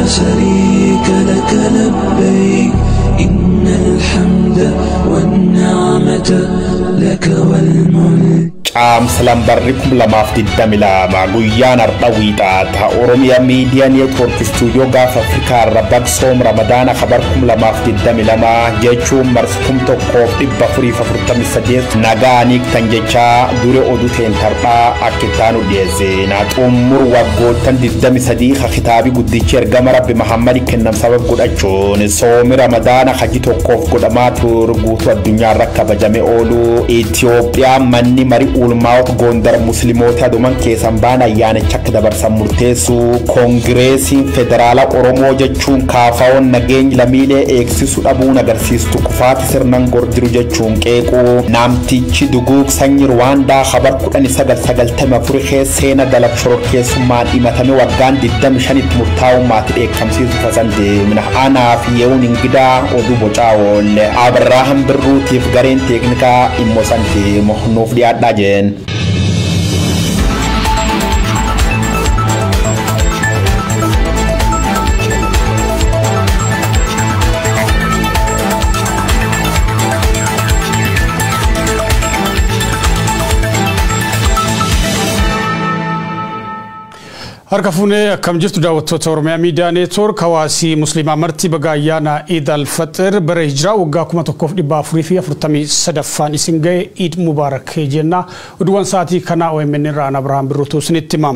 شريك لك لبيك إن الحمد والنعمة لك والملك. Caamsalaan barri 2022 guyyaan har'a wiixata Oromiyaa Miidiyaa Neetwoork Istuudiyoo gaafa Afrikaa irra baqsoom Ramadaana kabar 2022 jechuun marsi 1448 nagaaniik tan jechaa dure oduu teen tarphaa akka ittaanu dhiyeessina. Xumur waggoottan 23 ka kitaabii guddichi ergama Rabbi Muhammad kennam sabab godhachuun soomi Ramadaana haji tokkoof godhamaa ture guutuu addunyaa irra kabajame oolu. Itoophiyaa manni marii ulmaa'ota Gondar musliimoota aduman keessan baan ayyaanicha akka dabarsan murteessu. Koongireesiin Federaala Oromoo jechuun kaafaa'oon nageenya lammiilee eegsisuu dhabuun agarsiistu kufaati sirnan gordiru jechuun qeequ. Namtichi duguug sanyii Ruwaandaa habar 1994 keessa seena dalab shororkeessummaan himatame waggaan 25 murtaa'uun maatii dheekkamsiisu fasan deemna. Anaa fi ye'uun ingidaa oduu bocaa oolle. Abrahaam Birruutiif gareen teeknikaa immoo san deemu nuuf dhiyaadhaa jeen. Harka fuunee akkam jirtu daawwattoota Oromiyaa Miidiyaa Neetwoork hawaasii Musliimaa marti baga ayyaana Iid al-Faxir bara hijiraa waggaa 1443ffaan isin ga'e Iid Mubaarak jenna. Oduuwwan sa'aatii kanaa OMN irraa Ana Abrahaam Birruutu isinitti hima.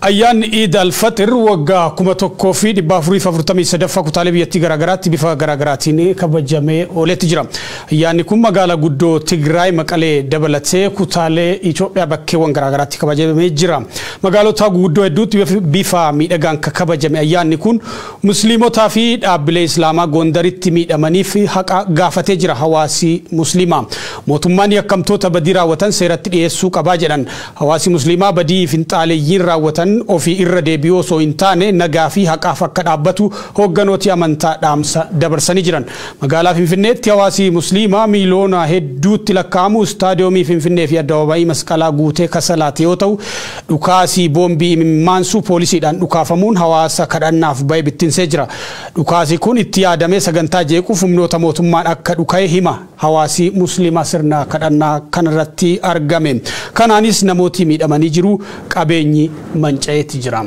Ayyaanni Iid al-Faxir waggaa 1443ffaa kutaalee biyyattii garaagaraatti bifa garaagaraatiin kabajamee ooletti jira. Ayyaanni kun magaalaa guddoo Tigraay Maqalee dabalatee kutaalee Itoophiyaa bakkeewwan garaagaraatti kabajamee jira. Magaalota guguddoo hedduutti bifa miidhagaan kabajame ayyaanni kun musliimotaa fi dhaabbilee islaamaa Gondaritti miidhamaniif haqa gaafatee jira hawaasi musliimaa. Mootummaan yakkamtoota badii raawwatan seeratti dhiyeessuu qabaa jedhan. Hawaasi musliimaa badii finxaaleeyyiin raawwatan ofii irra deebi'uu osoo hin taane nagaa fi haqaaf akka dhaabbatu hoogganooti amantaa dhaamsa dabarsanii jiran. Magaalaa Finfinneetti hawaasi musliimaa miiliyoona hedduutti lakkaa'amu istaadiyoomii Finfinnee fi addabaabayii masqalaa guutee kasalaate yoo ta'u dhukaasii boombii imimmaan poolisiidhaan dhukaafamuun hawaasa kadhannaaf bahe bittinsee jira. Dhukaasi kun itti yaadamee sagantaa jeequuf humnoota mootummaan akka dhuka'e hima hawaasi musliimaa sirna kadhannaa kanarratti argame. Kanaanis namooti miidhamanii jiru, qabeenyi manca'eetti jira.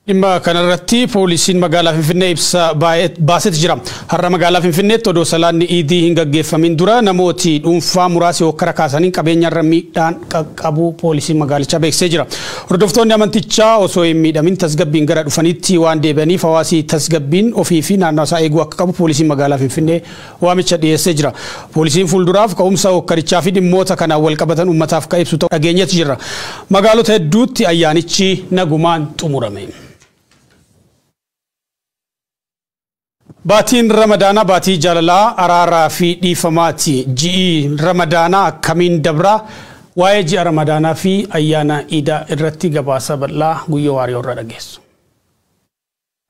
Dhimma kanarratti poolisiin magaalaa Finfinnee ibsa baasetti jira. Har'a magaalaa Finfinneetti odoo salaanni iidii hin gaggeeffamin dura namooti dhuunfaa muraasi hokkara kaasaniin qabeenyarra miidhaan qaqqabu poolisiin magaalichaa beeksisee jira. Hordoftoonni amantichaa osoo hin miidhamin tasgabbiin gara dhufanitti waan deebi'aniif hawaasi tasgabbiin ofii fi naannoo isaa eeguu akka qabu poolisiin magaalaa Finfinnee waamicha dhiyeessee jira. Poolisiin fuulduraaf ka'umsa hokkarichaa fi dhimmoota kanaan wal qabatan uummataaf kan ibsu ta'uu dhageenyetti jira. Magaalota hedduutti ayyaanichi nagumaan xumurame. Baatiin Ramadaanaa baatii jaalalaa, araaraa fi dhiifamaati. Ji'i Ramadaanaa akkamiin dabraa? Waa'ee ji'a Ramadaanaa fi ayyaana Iidaa irratti gabaasa bal'aa Guyyoo Waariyoo irraa dhageessu.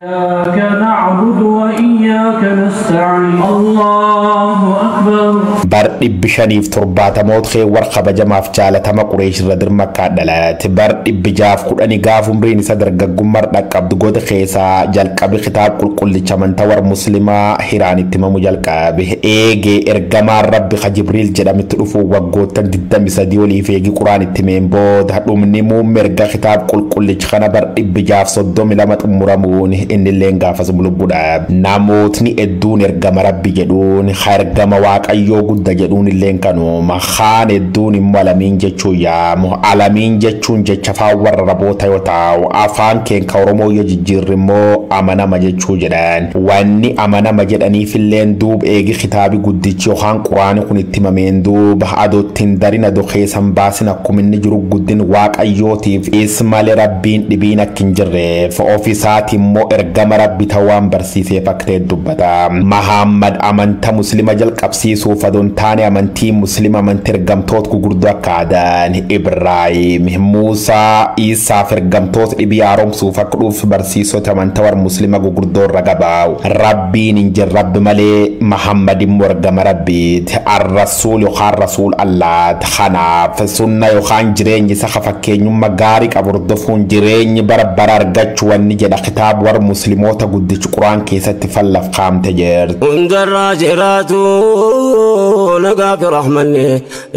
إياك نعبد وإياك نستعين الله أكبر. Bar 570moota kee war kabajamaaf jaalatama Qureesh irra dirmakkaa dhalate. Bar 610 gaaf umriin isa dargaggummaa dhaqqabdu goota keessaa jalqabi kitaab qulqullicha amantaa war muslimaa Hiraan itti himamu jalqabe. Eegee ergamaan Rabbi ka Jibriil jedhametti dhufu waggoottan 23 oliif eegi Quraan itti himeen booda dhumni muummee erga kitaab qulqullicha kana bar 632 xumuramuun innilleen gaafas lubbuudha. Namootni hedduun ergama Rabbi jedhuun, ergama Waaqayyoo gudda jedhuun illeen kanuma. Kaan hedduun immoo Alamiin jechuun yaamu. Alamiin jechuun jecha afaan warra Raboota yoo ta'u, afaan keenya Oromoo yoo jijjiirri immoo amanama jechuu jedhan. Wanni amanama jedhaniif illeen duub eegi kitaabi guddichi yookaan Quraani kun itti himameen duuba adootti hin darin, adoo keessan baasin, akkuma inni jiru guddin Waaqayyootiif is malee Rabbiin dhibiin akka hin jirreef ofiisaati immoo ergama Rabbi ta'uu waan barsiiseef akka ta'e dubbata. Mahammad amanta Muslima jalqabsiisuuf adoon taane, amantii Muslima amantii ergamtoota gurguddoo akka Aadaan, Ibraayim, Muusaa, Isaaf ergamtoota dhibii haaromsuuf akka dhuuf barsiisota amantaa warra Muslima gurguddoo irra gabaa'u. Rabbiin hin jirre Rabbi malee, Mahammad immoo ergama Rabbiiti. Ar-Rasuul yookaan Rasuul Allaati. Kanaaf sunna yookaan jireenyi isa fakkeenyummaa gaarii qabu hordofuun jireenyi bara bara argachuu wanni jedha kitaaba warra Musliimoota guddichi Quraan keessatti fallaf kaamte jirti. Hundarraa jiraatu nagaa fi rahmanni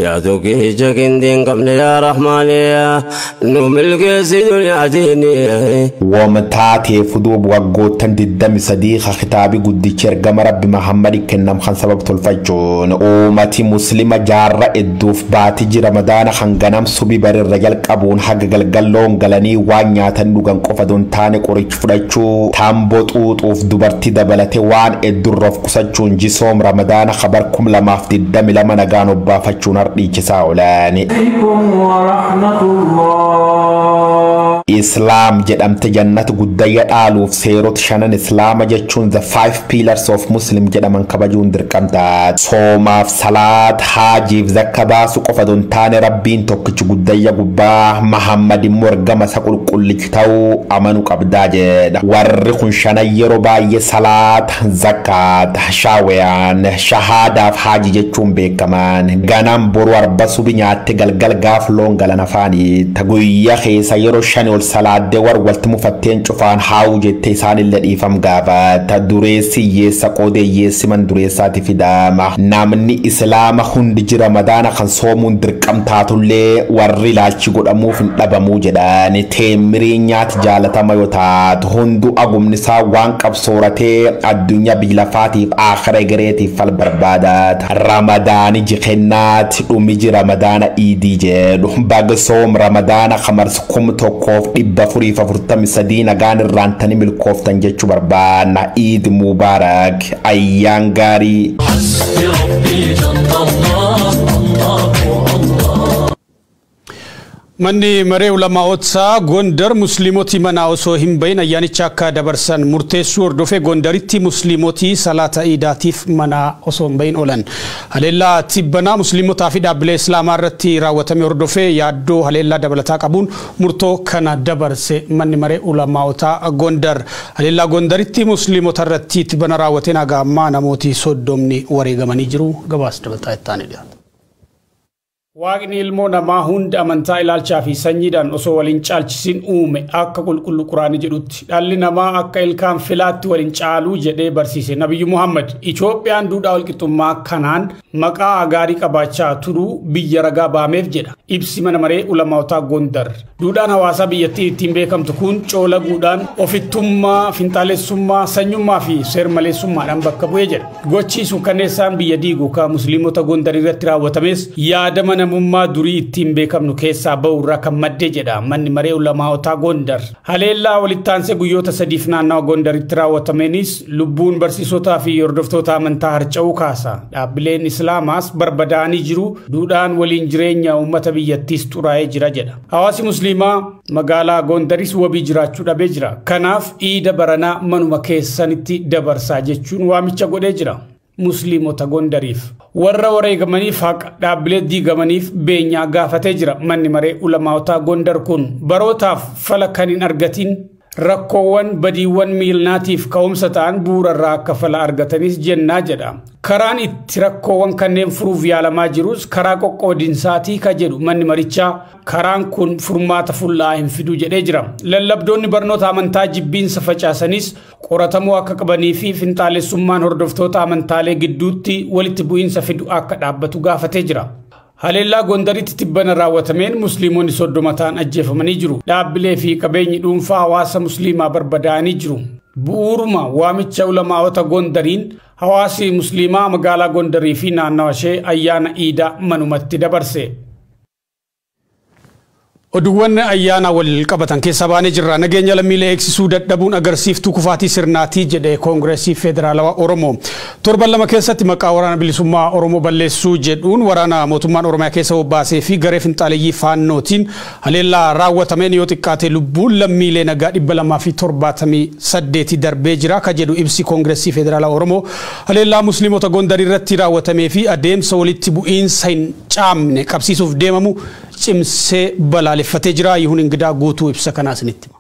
yaa tokkicha kindeen qabne, yaa rahmaani nu milkeessi duniyaatiin. Wamtaateef duub waggoottan 23 ka kitaabi guddichi ergama Rabbi Muhammad kennam kan sabab tolfachuun uummati Muslima jaarra hedduuf baatii ji Ramadaana kan ganam subi barirra jalqabuun haga galgalloon galanii waan nyaatan dhugan qofa don taane, qoricha fudhachuu, tamboo xuuxuuf dubartii dabalate waan heddurra of qusachuun jisoom Ramadaana kabar 2022 nagaan obbaafachuun hardhiichisaa oolan. عليكم ورحمة الله. Islaam jedhamte jannata guddayya dhaaluuf seerota shanan Islaama jechuun the five pillars of Muslim jedhaman kabajuun dirqamta. Soomaaf, salaat, haajiif zakka baasu qofa don taane, Rabbiin tokkichi guddayya gubbaa, Mahammad immoo ergama isa qulqullichi ta'uu amanuu qabdaa jedha. Warri kun shanan yeroo baay'ee salaat, zakkaat, shaawayaan, shahaadaaf haaji jechuun beekaman. Ganam boru arba subi nyaatte galgal gaaf loon galan afaanii. Guyyaa keessa yeroo shani ol salaaddee war walti mufatteen cufaan haa'u jettee isaanillee dhiifam gaafata. Dureessi hiyyeessa qoodee, hiyyeessi man dureessaati fidama. Namni Islaama hundi jira Ramadaana kan soomuun dirqam taatullee warri ilaalchi godhamuuf hin dhabamuu jedhan. Teemmirii nyaati jaalatama yoo taatu, hundu agumni isaa waan qabsooratee addunyaa biyya lafaatiif aakhira egereetiif fal barbaadaata. Ramadaani jikennaati dhumi ji Ramadaana Iidii jedhu. Baga soom Ramadaana kamars 1443 nagaan irraantanii milkooftan jechuu barbaanna. Iid Mubaarak, ayyaan gaarii. حسبي ربي جل الله الله الله. Manni maree ulamaa'otaa Gondar musliimotii manaa osoo hin bahin ayyaanicha akka dabarsan murteessuu hordofee Gondaritti musliimotii salaata Iidaatiif manaa osoo hin bahin oolan. Haleellaa tibbanaa musliimotaa fi dhaabbilee Islaamaa irratti raawwatame hordofee yaaddoo haleellaa dabalataa qabuun murtoo kana dabarse manni maree ulamaa'otaa Gondar. Haleellaa Gondaritti musliimota irratti tibbana raawwateen haga ammaa namooti 30 wareegamanii jiru. Gabaasa dabalataa itti aanee dhiyaata. Waaqni ilmoo namaa hunda amantaa, ilaalchaa fi sanyiidhaan osoo waliin caalchisiin uume. Akka qulqullu Quraanii jedhutti dhalli namaa akka ilkaan filaatti waliin caaluu jedhee barsiise Nabiyyu Muhammad. Itoophiyaan duudhaa walqixxummaa kanaan maqaa gaarii qabaachaa turuu biyya ragaa baameef jedha ibsi mana maree ulamaataa Gondar. Duudhaan hawaasaa biyyattii ittiin beekamtu kun coolaguudhaan ofittummaa, finxaalessummaa, sanyummaa fi seermaleessummaadhaan bakka bu'ee jedha. Gochi suukanneessaan biyya diigu kan musliimota Gondar irratti raawwatames yaadama amanamummaa durii ittiin beekamnu keessaa ba'uurraa kan madde jedha manni maree ulamaa'otaa Gondar. Haleellaa walitti aansee guyyoota sadiif naannawa Gondaritti raawwatameenis lubbuun barsiisotaa fi hordoftoota amantaa harca'uu kaasa. Dhaabbileen Islaamaas barbadaa'anii jiru, duudhaan waliin jireenya uummata biyyattiis xuraa'ee jira jedha. Hawaasi Musliimaa magaalaa Gondaris wabii jiraachuu dhabee jira. Kanaaf iida baranaa manuma keessanitti dabarsaa jechuun waamicha godhee jira. Musliimota Gondariif warra wareegamaniif haqa, dhaabbilee diigamaniif beenyaa gaafatee jira. Manni maree ulamaa'otaa Gondar kun barootaaf fala kan hin argatin rakkoowwan badiiwwan miilnaatiif ka'umsa ta'an bu'uurarraa akka fala argatanis jennaa jedha. Karaan itti rakkoowwan kanneen furuuf yaalamaa jirus karaa qoqqoodinsaatii ka jedhu manni marichaa karaan kun furmaata fulla'aa hin fidu jedhee jira. Lallabdoonni barnoota amantaa jibbiinsa facaasanis qoratamuu akka qabanii fi finxaalessummaan hordoftoota amantaalee gidduutti walitti bu'iinsa fidu akka dhaabbatu gaafatee jira. Haleellaa Gondaritti tibbana raawwatameen Musliimonni 30 ta'an ajjeefamanii jiru. Dhaabbilee fi qabeenyi dhuunfaa hawaasa Musliimaa barbadaa'anii jiru. Bu'uuruma waamicha ulamaa'ota Gondariin hawaasi Musliimaa magaalaa Gondarii fi naannawa ishee ayyaana iidaa manumatti dabarse. Oduuwwan ayyaana wal qabatan keessa baanee jirra. Nageenya lammiilee eegsisuu dadhabuun agarsiiftuu kufaatii sirnaatii jedhe Koongireesii Federaalawaa Oromoo. Torban lama keessatti maqaa waraana bilisummaa Oromoo balleessuu jedhuun waraana mootummaan Oromiyaa keessa bobbaasee fi garee finxaaleeyyii faannootiin haleellaa raawwatameen yoo xiqqaate lubbuun lammiilee nagaa 278 darbee jira ka jedhu ibsi Koongireesii Federaalawaa Oromoo. Haleellaa Musliimota Gondar irratti raawwatamee fi adeemsa walitti bu'iinsa hin caamne qabsiisuuf deemamu cimsee balaaleffatee jira. Yihuun Ingidaa guutuu ibsa kanaa isinitti hima.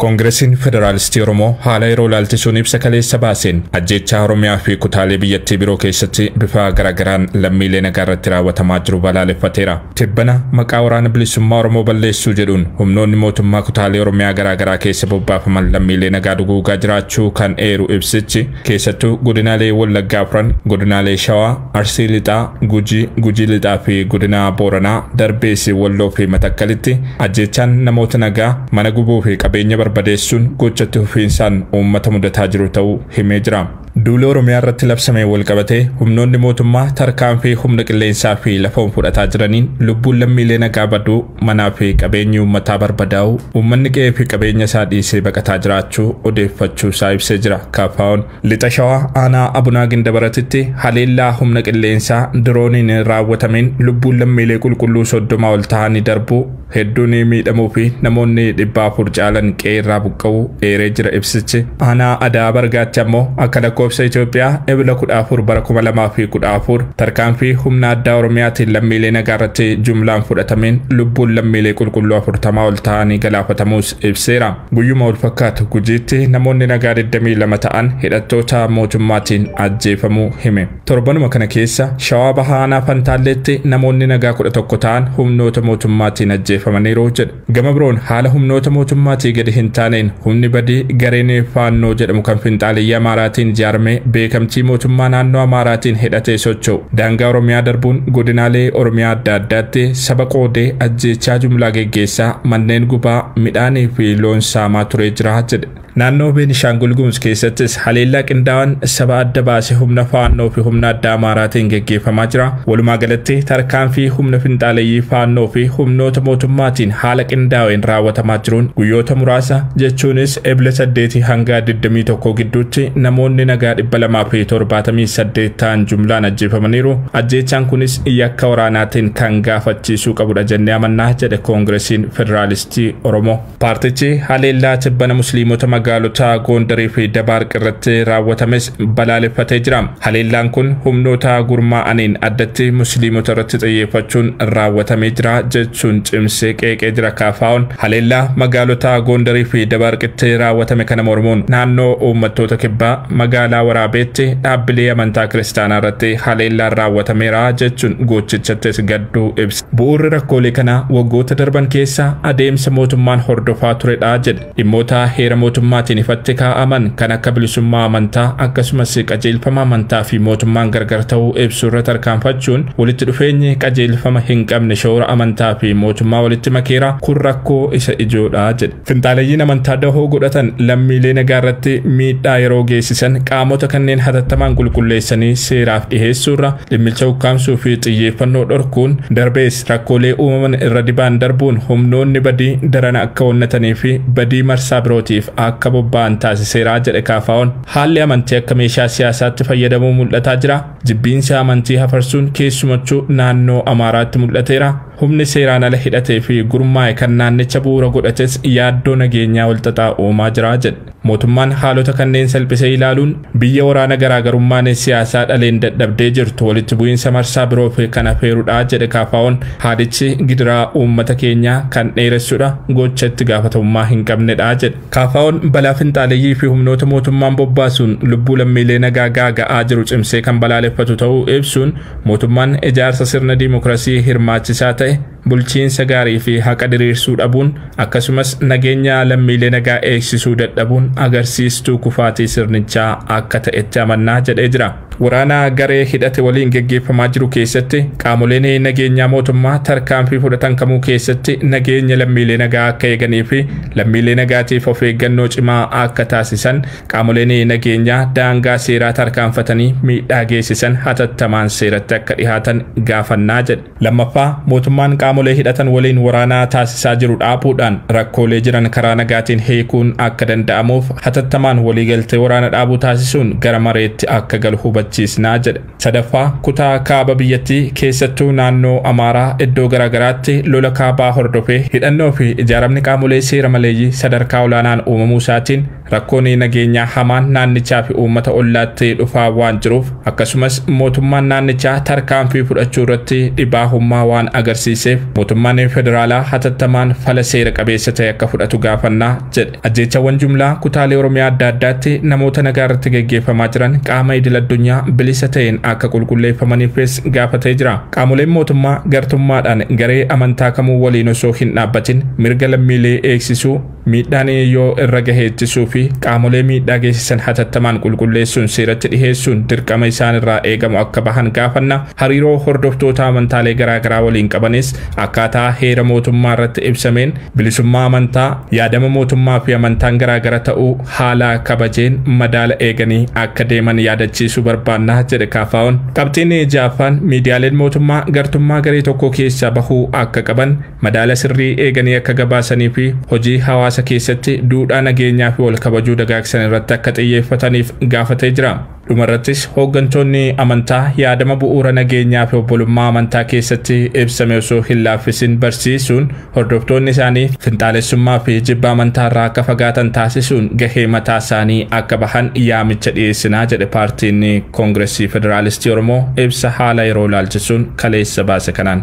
Koongireesiin Federaalistii Oromoo haala yeroo ilaalchisuun ibsa kaleessa baaseen ajjeechaa Oromiyaa fi kutaalee biyyattii biroo keessatti bifa garaagaraan lammiilee nagaa irratti raawwatamaa jiru balaaleffateera. Tibbana maqaa waraana bilisummaa Oromoo balleessuu jedhuun humnoonni mootummaa kutaalee Oromiyaa garaagaraa keessa bobbaafaman lammiilee nagaa duguugaa jiraachuu kan eeru ibsichi keessattuu godinaalee Wallaggaa afran, godinaalee Shawaa, Arsii Lixaa, Gujii, Gujii Lixaa fi godina Booranaa, Darbees Walloo fi Matakkalitti ajjeechaan namoota nagaa mana gubuu fi qabeenya barbadeessuun gochatti fufiinsaan uummata mudataa jiru ta'uu himee jira. Duula Oromiyaa irratti labsamee wal qabatee humnoonni mootummaa tarkaanfii humna qilleensaa fi lafoon fudhataa jiraniin lubbuun lammiilee nagaa baduu, manaa fi qabeenyi uummataa barbadaa'uu, uummanni qe'ee fi qabeenya isaa dhiisee baqataa jiraachuu odeeffachuu isaa ibsee jira. KFO'n lixa Shawaa aanaa Abunaa Gindabaratitti haleellaa humna qilleensaa dirooniin raawwatameen lubbuun lammiilee qulqulluu 30 ol ta'anii darbuu, hedduun miidhamuu fi namoonni 400 caalan qe'ee irraa buqqa'uu eeree jira ibsichi. Aanaa Adaa Bargaatti ammoo akka lakkoofsa Itoophiyaa ebila 14 bara 2014 tarkaanfii humna addaa Oromiyaatiin lammiilee nagaa irratti jumlaan fudhatameen lubbuun lammiilee qulqulluu 40 ol ta'anii galaafatamuus ibseera. Guyyuma wal fakkaatu Gujiitti namoonni nagaa 22 ta'an hidhattoota mootummaatiin ajjeefamuu hime. Torbanuma kana keessa Shawaa Bahaa aanaa Fantaalleetti namoonni nagaa 11 ta'an humnoota mootummaatiin ajjeefamaniiru jedhe. Gama biroon haala humnoota mootummaatii gadi hin taaneen humni badii gareen Faannoo jedhamu kan finxaaleeyyii Amaaraatiin ijaarame beekamtii mootummaa naannoo Amaaraatiin hidhatee socho'u daangaa Oromiyaa darbuun godinaalee Oromiyaa adda addaatti saba qoodee ajjeechaa jumlaa geggeessaa manneen gubaa midhaanii fi loon saamaa turee jira jedhe. Naannoo Beenishaangul Gumuz keessattis haleellaa qindaa'aan saba adda baase humna Faannoo fi humna addaa Amaaraatiin geggeeffamaa jira. Walumaa galatti tarkaanfii humna finxaaleeyyii Faannoo fi humnoota mootummaatiin haala qindaa'een raawwatamaa jiruun guyyoota muraasa jechuunis ebla 8 hanga 21 gidduutti namoonni nagaa 278 ta'an jumlaan ajjeefamaniiru. Ajjeechaan kunis yakka waraanaatiin kan gaafachiisuu qabudha jennee amannaa jedhe Koongireesiin Federaalistii Oromoo. Paartichi haleellaa tibbana Musliimota magaalota Gondarii fi Dabaarq irratti raawwatames balaaleffatee jira. Haleellaan kun humnoota gurmaa'aniin addatti Musliimota irratti xiyyeeffachuun raawwatamee jira jechuun cimsee qeeqee jira. KFO'n haleellaa magaalota Gondarii fi Dabaarqitti raawwatame kana mormuun naannoo uummattoota kibbaa magaalaa Waraabeetti dhaabbilee amantaa kiristaanaa irratti haleellaan raawwatameera jechuun gochichattis gadduu ibsa. Bu'uurri rakkoolee kanaa waggoota darban keessa adeemsa mootummaan hordofaa turedha jedhe. Dhimmoota heera mootummaa mootummaatiin ifatti kaa'aman kan akka bilisummaa amantaa akkasumas qajeelfama amantaa fi mootummaan gargar ta'uu ibsu irra tarkaanfachuun walitti dhufeenyi qajeelfama hin qabne shoora amantaa fi mootummaa walitti makeera kun rakkoo isa ijoodha jedhe. Finxaaleeyyiin amantaa dahoo godhatan lammiilee nagaa irratti miidhaa yeroo geessisan qaamota kanneen hatattamaan qulqulleessanii seeraaf dhiheessuurra dhimmicha ukkaamsuu fi xiyyeeffannoo dhorkuun darbees rakkoolee uumaman irra dibaan darbuun humnoonni badii daran akka onnatanii fi badii marsaa birootiif akka bobba'an taasiseera jedhe KFO'n. Haalli amantii akka meeshaa siyaasaatti fayyadamuu mul'ataa jira. Jibbiinsa amantii hafarsuun keessumachuu naannoo Amaaraatti mul'ateera. Humni seeraan ala hidhatee fi gurmaa'e kan naannicha bu'uura godhates yaaddoo nageenyaa walxaxaa uumaa jira jedhe. Mootummaan haalota kanneen salphisee ilaaluun biyya waraana garaagarummaan siyaasaa dhaleen dadhabdee jirtu walitti bu'iinsa marsaa biroof kan affeerudha jedhe KFO'n. Haalichi gidiraa uummata keenyaa kan dheeressudha, gocha itti gaafatamummaa hin qabnedha jedhe. KFO'n balaa finxaaleeyyii fi humnoota mootummaan bobbaasuun lubbuu lammiilee nagaa gaaga'aa jiru cimsee kan balaaleffatu ta'uu ibsuun mootummaan ijaarsa sirna diimokiraasii hirmaachisaa ta'e bulchiinsa gaarii fi haqa diriirsuu dhabuun akkasumas nageenya lammiilee nagaa eegsisuu dadhabuun agarsiistuu kufaatii sirnichaa akka ta'etti amannaa jedhee jira. Waraana garee hidhate waliin geggeeffamaa jiru keessatti qaamoleen nageenyaa mootummaa tarkaanfii fudhatan kamuu keessatti nageenya lammiilee nagaa akka eeganii fi lammiilee nagaatiif of eeggannoo cimaa akka taasisan qaamoleen nageenyaa daangaa seeraa tarkaanfatanii miidhaa geessisan hatattamaan seeratti akka dhihaatan gaafannaa jedhe. Lammaffaa, mootummaan qaamolee hidhatan waliin waraanaa taasisaa jiru dhaabuudhaan rakkoolee jiran karaa nagaatiin hiikuun akka danda'amuuf hatattamaan waliigaltee waraana dhaabuu taasisuun gara mareetti akka galu hubachiisnaa jedhe. Sadaffaa, kutaa kaaba biyyattii keessattuu naannoo Amaaraa iddoo garaagaraatti lola kaabaa hordofee hidhannoo fi ijaaramni qaamolee seera maleeyyii sadarkaa olaanaan uumamuu isaatiin rakkoon nageenyaa hamaan naannichaa fi uummata ollaatti dhufaa waan jiruuf akkasumas mootummaan naannichaa tarkaanfii fudhachuu irratti dhibaahummaa waan agarsiiseef mootummaan federaalaa hatattamaan fala seera qabeessa ta'e akka fudhatu gaafannaa jedhe. Ajjeechawwan jumlaa kutaalee Oromiyaa adda addaatti namoota nagaa irratti geggeeffamaa jiran qaama idil addunyaa bilisa ta'een akka qulqulleeffamaniifis gaafatee jira. Qaamoleen mootummaa gartummaadhaan garee amantaa kamuu waliin osoo hin dhaabbatin mirga lammiilee eegsisuu, miidhaan yoo irra gahe ittisuu fi qaamolee miidhaa geessisan hatattamaan qulqulleessuun seeratti dhiheessuun dirqama isaan irraa eegamu akka bahan gaafanna. Hariiroo hordoftoota amantaalee garaagaraa waliin qabanis akkaataa heera mootummaa irratti ibsameen bilisummaa amantaa, yaadama mootummaa fi amantaan garaagara ta'uu haala kabajeen madaala eeganii akka deeman yaadachiisuu barbaannaa jedhe KFO'n. Qabxiin ja'affaan miidiyaaleen mootummaa gartummaa garee tokko keessaa bahuu akka qaban, madaala sirrii eeganii akka gabaasanii fi hojii hawaasa keessatti duudhaa nageenyaa fi wal kabajuu dagaagsan irratti akka xiyyeeffataniif gaafatee jira. Dhumarrattis hooggantoonni amantaa yaadama bu'uura nageenyaa fi obbolummaa amantaa keessatti ibsame osoo hin laaffisin barsiisuun hordoftoonni isaanii finxaalessummaa fi jibba amantaa irraa akka fagaatan taasisuun gahee mataa isaanii akka bahan yaamicha dhiyeessinaa jedhe paartiin Koongireesii Federaalistii Oromoo ibsa haala yeroo ilaalchisuun kaleessa baase kanaan.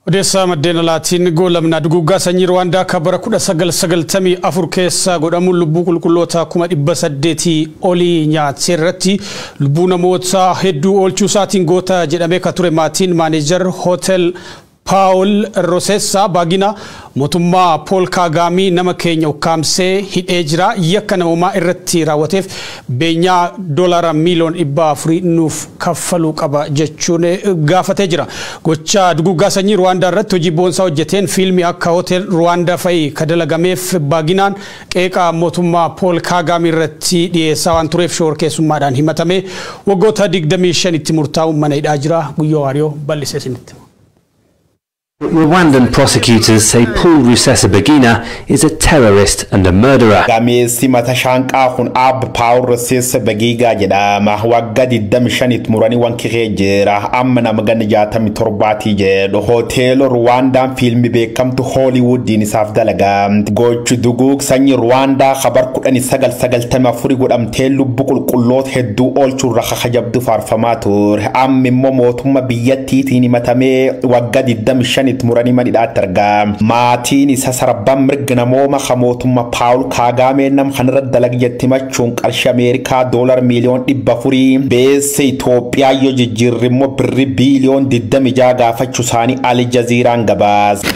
Odeessaa maddeen alaatiin goolamna duguggaa sanyii Rwaandaa akka bara 1994 keessa godhamuun lubbuu qulqulloota 800,000 olii nyaatee irratti lubbuu namoota hedduu oolchuu isaatiin goota jedhamee ka ture maatiin maaneejar hotel Paul Rusesabagina mootummaa Paul Kagame nama keenya ukkaamsee hidhee jira yakka namummaa irratti raawwateef beenyaa $400 million nuuf kaffaluu qaba jechuun gaafatee jira. Gocha duguggaa sanyii Rwaandaa irratti hojii boonsaa hojjeteen fiilmii akka hotel Rwaandaa fa'i kadalagameef Baginaan qeeqa mootummaa Paul Kagame irratti dhiyeessaa waan tureef shoorkeessummaadhaan himatame waggoota 25 itti murtaa'uun mana hidhaa jira. Guyyoo Waariyoo bal'isee isinitti. Rwandan prosecutors say Paul Rusesabagina is a terrorist and a murderer. Gameessi mata shaanqaa kun Ab Paul Rusesabagina jedhama. Waggaa 25 muranii waan kiree jira. Amma nama ganna 67 jedhu. Hoteela Rwandaan fiilmi beekamtu Hollywoodiin isaaf dalagamti. Gochi duguug sanyii Rwaandaa khabar 1994 godhamtee lubbu qulqulloota hedduu oolchuurra kakajabdu faarfamaa ture. Amma immoo mootummaa biyyattiitiin himatamee waggaa 25 muranii mana hidhaatti argama. Maatiin isa sarban mirga namooma ka mootummaa Paul Kagame nam kanarra dalag jetti machuun qarshii Ameerikaa $400 million beessa Itoophiyaa yoo jijjiirri immoo birri biiliyoon 26 gaafachuu isaanii Al Jazeeraan gabaase.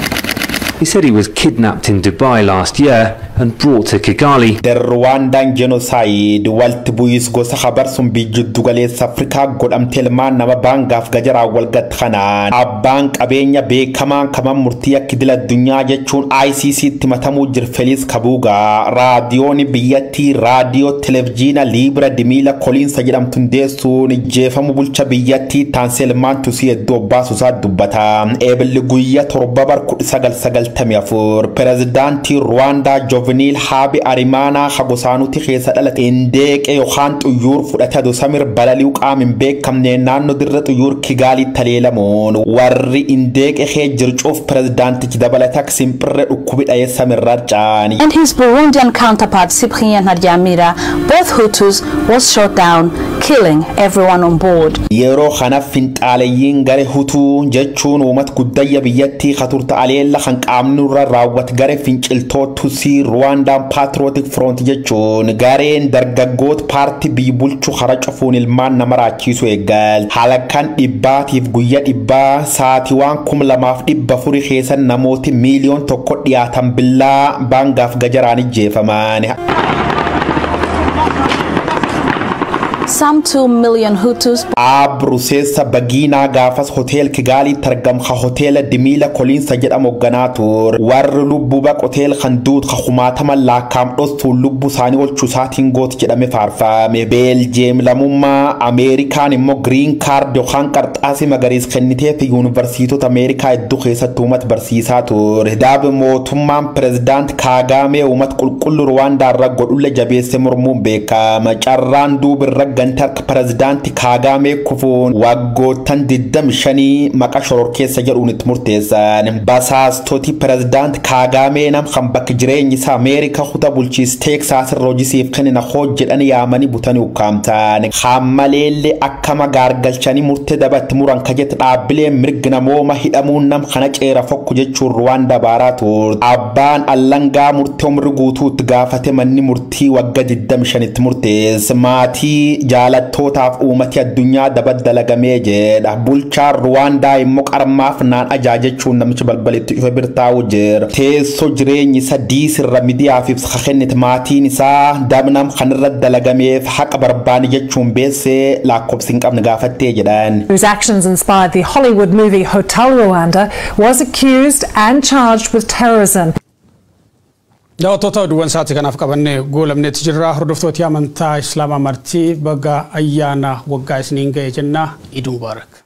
He said he was kidnapped in Dubai last year and brought to Kigali. The Rwandan genocide walitti bu'iis gosa habarsuun biyya galeessa Afrikaa godhamte ilmaan nama baangaaf gajaraa walgat kanaan abbaan qabeenya beekamaan kaman murtii akka idil addunyaa jechuun ICC tti matamuu jir Feliis Kabuugaa raadiyoon biyyattii raadiyoo televijiina Liibira Dimiila Koliinsa jedhamtu hundeessuun jeefamu bulcha biyyattii taansee ilmaan tusii hedduu obbaasuusaa dubbata. Eebilli guyyaa 7 bar 1994 pirezidaantii Ruwaandaa Jovenil Haabi Arimaanaa Hagosaanuti keessa dhalate indeeqee yookaan xuyyuur fudhate aduu samir balali'uu qaama hin beekamne naannoo dirra xuyyuur Kigaalitti taleelamuun warri indeeqee kee jircuuf pirezidaantichi dabalata simpirre dhukkubi dha'ee samirra caani. And his Burundian counterpart Cyprien Ntaryamira, both Hutus, was shot down, killing everyone on board. Yeroo kana finxaaleyyiin garee Hutuu jechuun uummata guddayya biyyattii katurta aleella kan qaamni irra raawwate garee finciltoota Tusii Ruwaandaan Paatrootik Front jechuun gareen dargaggoota paartii biyya bulchu hara cufuun ilmaan nama raachisu eegal. Halkan dhibbaatiif guyyaa dhibbaa sa'aatii waan 2400 keessa namooti 1 miiliyoon dhiyaatan billaa baangaaf gajaraan ijjeefaman. Some 2 million Hutus Aab Ruseessa Bagiinaa gaafas hotel Kigaalitti argamu hoteela Dimiila Koliinsa jedhamu hoogganaa ture. Warri lubbuu baq hotel kan duut kumaatama lakkaa'am dhostuun lubbuu isaanii oolchuu isaatiin gooti jedhame faarfame. Beeljeem lammummaa Ameerikaan immoo green card yookaan qarxaasii magariisa kennitee fi yuunivarsiitota Ameerikaa hedduu keessatti uummata barsiisaa ture. Daab mootummaan pirezidaant Kaagaamee uummata qulqulluu Ruwaandaa irra godhulle jabeessee mormuun beekama. Carraan duuba irra ganta harka pirezidaanti Kaagaamee kufuun waggoottan 25 maqaa shororkeessa jedhuun itti murteessan. Basaastoti pirezidaant Kaagaamee nam kan bakki jireenyi isaa Ameerikaa kutaa bulchiis Teeksaas irra hojisiif kennina hojjedhan yaamanii butanii ukkaamtan. Hammaleellee akkama gaargalchanii murtee dabatti muran kajette dhaabbileen mirgi namooma hidhamuun nam kana ceera fokku jechuun Ruwaandaa baaraa turte. Abbaan allangaa murtee umri guutuutti gaafate manni murtii wagga 25tti murteesse. Maatii jaalattootaaf uummati addunyaa dabaddalagamee jedha. Bulchaan Ruwaandaa immoo qarmaaf naan ajaa jechuun namichi balbalitti dhufe birtaa'u jira. Teessoo jireenyi isa diisirra miidiyaaf ibsa kennite maatiin isaa dabnam kanarra dalagameef haqa barbaani jechuun beessee lakkoofsi hin qabne gaafattee jedhan. Whose actions inspired the Hollywood movie Hotel Rwanda, was accused and charged with terrorism. Daawwattoota, oduuwwan sa'aatii kanaaf qabannee goolamneetti jirra. Hordoftoota amantaa Islaamaa martii baga ayyaana waggaa isiniin ga'e jenna. Iduu Mubaarak.